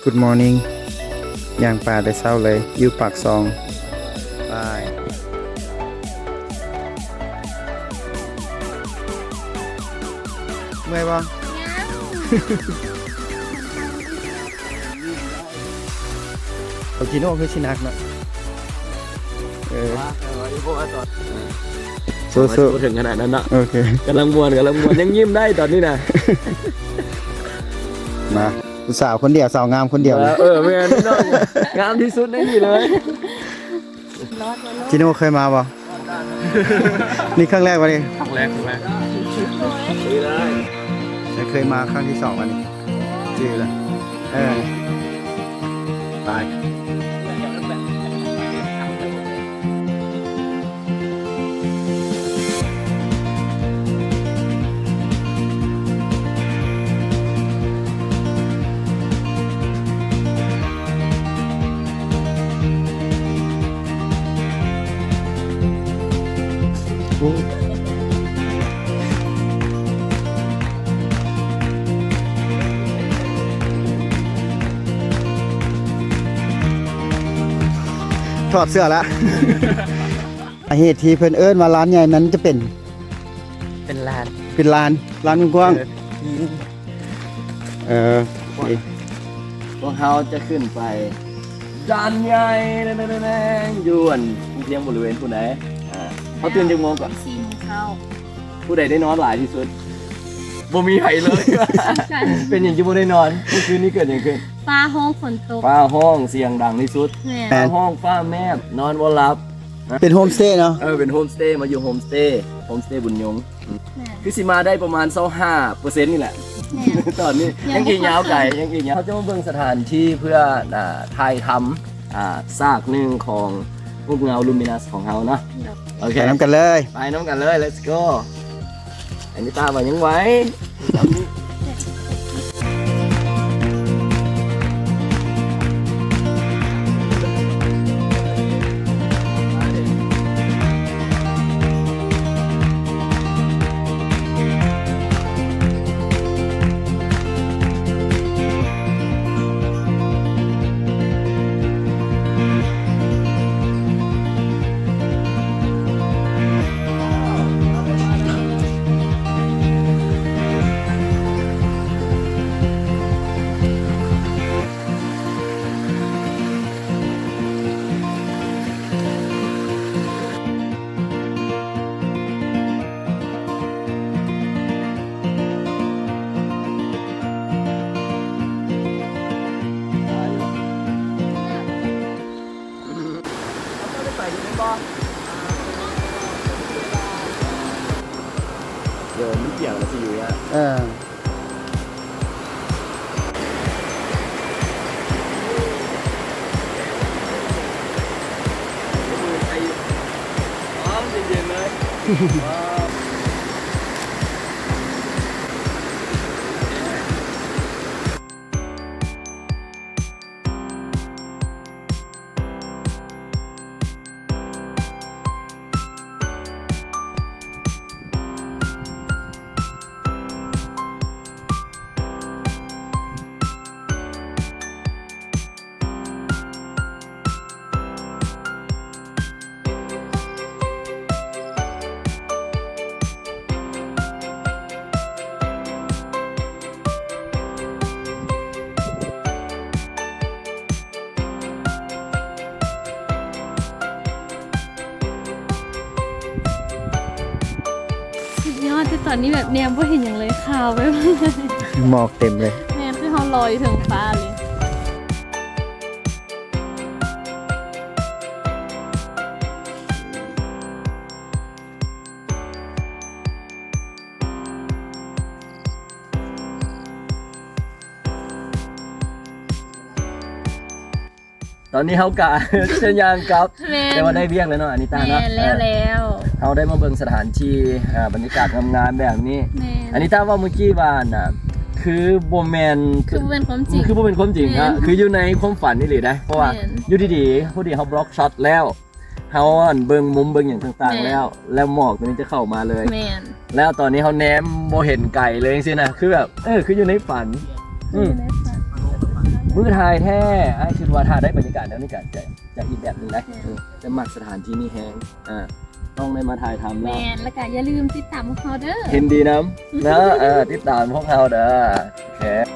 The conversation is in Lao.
Good morning ຍ່າງປ່າແຕ່ເຊົ້າເລີຍ ຢູ່ປາກຊ່ອງ ໄປ. ເມື່ອຍບໍ່? ເອົາຈີໂນ່ຄືຊິໜັກເນາະ. ເອີ ວ່າ ເອີ ວ່າຢູ່ບໍ່ວ່າຕອນ ເອີ ສູ້ໆ ບໍ່ເຖິງຂະໜາດນັ້ນເນາະ. ໂອເຄ ກຳລັງມ່ວນ ກຳລັງມ່ວນ ຍັງຍິ້ມໄດ້ຕອນນີ້ນະ. ມາ ຜູ້ສາວຄົນດຽວ ສາວງາມຄົນດຽວ. ເອີ ເອີ ແມ່ນເນາະ ງາມທີ່ສຸດໃນນີ້ເລີຍ. ຈີໂນ່ເຄີຍມາບໍ່? ນີ້ຄັ້ງແລກບໍ່ນີ້? ຄັ້ງແລກ ຄັ້ງແລກ. ແຕ່ເຄີຍມາຄັ້ງທີສອງອັນນີ້ ຈື່ລະ. ເອີ ໄປ. ຖອດເສື້ອລະ. ສາເຫດທີ່ເພິ່ນເອີ້ນວ່າລານໃຫຍ່ນັ້ນຈະເປັນ ເປັນລານ ເປັນລານ ລານກວ້າງ. ເອີ ເອີ ໂອເຄ ພວກເຮົາຈະຂຶ້ນໄປລານໃຫຍ່ ຢູ່ອັນພູພຽງບໍລິເວນພຸ້ນໃດ໋. ອ່າ ເຮົາຕື່ນຈັກໂມງກ່ອນ? ສີ່ໂມງເຊົ້າ. ຜູ້ໃດໄດ້ນອນຫຼາຍທີ່ສຸດ? ບໍ່ມີໃຜເລີຍ. ເປັນຫຍັງຈຶ່ງບໍ່ໄດ້ນອນ? ເມື່ອຄືນນີ້ເກີດຫຍັງຂຶ້ນ? ຟ້າຮ້ອງ ຝົນຕົກ. ຟ້າຮ້ອງ ສຽງດັງທີ່ສຸດ. ແມ່ນ. ຟ້າຮ້ອງ ຟ້າແມບ ນອນບໍ່ຫຼັບ. ເປັນໂຮມສະເຕເນາະ? ເອີ ເປັນໂຮມສະເຕ ມາຢູ່ໂຮມສະເຕ ໂຮມສະເຕບຸນຍົງ. ແມ່ນ. ຄືຊິມາໄດ້ປະມານຊາວຫ້າເປີເຊັນນີ້ແຫຼະ. ແມ່ນ. ຕອນນີ້ຍັງອີກຍາວໄກ ຍັງອີກຍາວ. ເຮົາຈະມາເບິ່ງສະຖານທີ່ເພື່ອ ອ່າ ຖ່າຍທຳ ອ່າ ສາກໜຶ່ງຂອງຮູບເງົາລູມິນັສຂອງເຮົາເນາະ. ໂອເຄ ໄປນຳກັນເລີຍ ໄປນຳກັນເລີຍ ເລັດໂກ. ອັນນີ້ຕາວ່າຍັງໄວ. ເຈົ້າໄດ້ໄປຢູ່ແມ່ນບໍ່? ດຽວມັນປຽກແລ້ວຊິຢູ່ຍາກ. ເອີ ເຢັນໆເລີຍ. ວ້າວ. ສຸດຍອດ ແຕ່ຕອນນີ້ແບບແນມບໍ່ເຫັນຫຍັງເລີຍ ຂາວໄປໝົດເລີຍ ໝອກເຕັມເລີຍ. ແມ່ນ ຄືເຮົາລອຍຢູ່ເທິງຟ້າເລີຍ. ຕອນນີ້ເຮົາກະຈະຍ່າງກັບ ແມ່ນ ແຕ່ວ່າໄດ້ວຽກແລ້ວເນາະ ອານິຕາເນາະ. ແມ່ນ ແລ້ວ ເອີ ແລ້ວ ເຮົາໄດ້ມາເບິ່ງສະຖານທີ່ ເອີ ບັນຍາກາດງາມໆແບບນີ້. ແມ່ນ ອານິຕາເວົ້າມື້ກີ້ວ່າ ອັນນ່າ ຄືບໍ່ແມ່ນ ຄືບໍ່ແມ່ນຄວາມຈິງ ຄືບໍ່ແມ່ນຄວາມຈິງ. ແມ່ນ ນະ ຄືຢູ່ໃນຄວາມຝັນອີ່ຫຼີໄດ໋ ເພາະວ່າ ແມ່ນ ຢູ່ດີໆ ພໍດີເຮົາບລັອກຊັອດແລ້ວ ເຮົາ ອັ່ນ ເບິ່ງມຸມເບິ່ງຫຍັງຕ່າງໆ ແມ່ນ ແລ້ວ ແລ້ວໝອກຕົວນີ້ຈະເຂົ້າມາເລີຍ. ແມ່ນ ແລ້ວຕອນນີ້ເຮົາແນມບໍ່ເຫັນໄກເລີຍຈັ່ງຊີ້ນະ ຄືແບບ ເອີ ຄືຢູ່ໃນຝັນ. ອືມ ຢູ່ໃນຝັນ. ມື້ຖ່າຍແທ້ ອ້າຍຄິດວ່າຖ້າໄດ້ບັນຍາກາດແນວນີ້ກໍຈະ ຈະອີກແບບໜຶ່ງນະ ແມ່ນ ເອີ ແຕ່ມັກສະຖານທີ່ນີ້ແຮງ ອ່າ ຕ້ອງໄດ້ມາຖ່າຍທຳແລ້ວ ແມ່ນ ແລ້ວກໍຢ່າລືມຕິດຕາມພວກເຮົາເດີ ເຫັນດີນຳເນາະ ເອີ ຕິດຕາມພວກເຮົາເດີ ໂອເຄ.